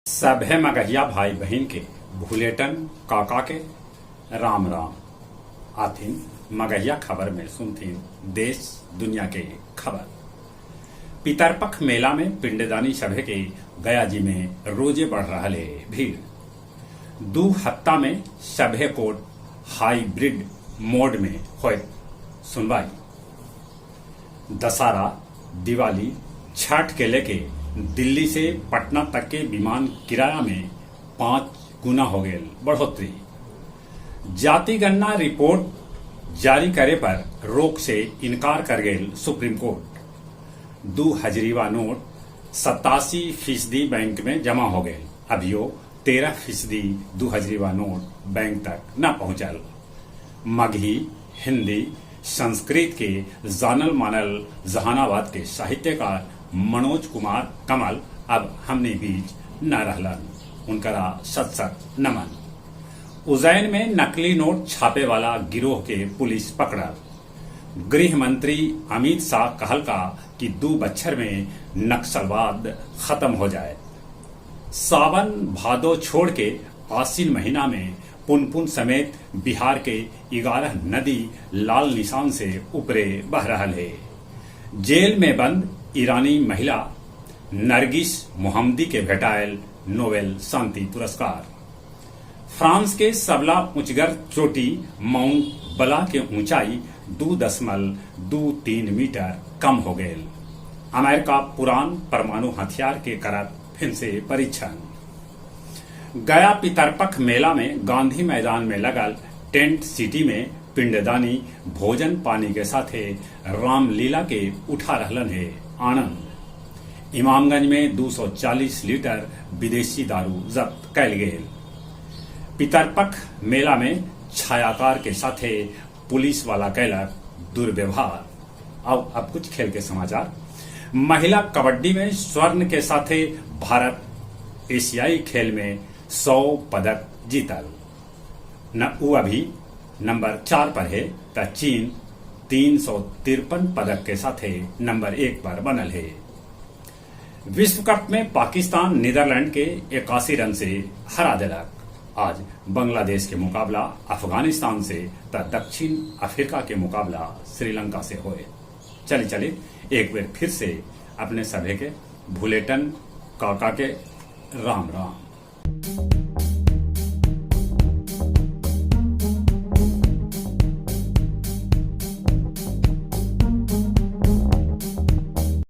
सभे मगहिया भाई बहिन के भुलेटन काका के राम राम। आथिन मगहिया खबर में सुनथिन देश दुनिया के खबर। पितरपख मेला में पिंडदानी सभे के गया जी में रोजे बढ़ रहल हे भीड़। दू हफ्ता में सभे कोर्ट हाइब्रिड मोड में होयत सुनवाई। दशहरा, दिवाली, छठ के लेके दिल्ली से पटना तक के विमान किराया में 5 गुना हो गेल बढ़ोतरी। जाति गणना रिपोर्ट जारी करे पर रोक से इनकार कर गेल सुप्रीम कोर्ट। 2 हजरीवा नोट 87% बैंक में जमा हो गेल। अभियो 13% 2 हजरीवा नोट बैंक तक न पहुंचल। मगही, हिंदी, संस्कृत के जानल मानल जहानाबाद के साहित्यकार मनोज कुमार कमल अब हमनी बीच न रहलन। उनकरा सत सत नमन। उज्जैन में नकली नोट छापे वाला गिरोह के पुलिस पकड़ल। गृह मंत्री अमित शाह कहलका कि 2 बच्छर में नक्सलवाद खत्म हो जाए। सावन भादो छोड़ के आसिन महीना में पुनपुन समेत बिहार के 11 नदी लाल निशान से ऊपरे बह रहल हे। जेल में बंद ईरानी महिला नरगिस मोहम्मदी के भेटायल नोबेल शांति पुरस्कार। फ्रांस के सबला ऊंचगर चोटी माउंट बला के ऊंचाई 2.23 मीटर कम हो गेल। अमेरिका पुरान परमाणु हथियार के करत फिर से परीक्षण। गया पितरपख मेला में गांधी मैदान में लगल टेंट सिटी में पिंडदानी भोजन पानी के साथे रामलीला के उठा रहलन हे आनंद। इमामगंज में 240 लीटर विदेशी दारू जब्त कैल गेल। पितरपख मेला में छायाकार के साथे पुलिस वाला कैलक दुर्व्यवहार। अब कुछ खेल के समाचार। महिला कबड्डी में स्वर्ण के साथे भारत एशियाई खेल में 100 पदक जीतल। न उ अभी नंबर 4 पर है त चीन 353 पदक के साथे नंबर 1 पर बनल है। विश्व कप में पाकिस्तान नीदरलैंड के 81 रन से हरा देलक। आज बांग्लादेश के मुकाबला अफगानिस्तान से त दक्षिण अफ्रीका के मुकाबला श्रीलंका से होए। चले चले एक बार फिर से अपने सभे के भुलेटन काका के राम राम।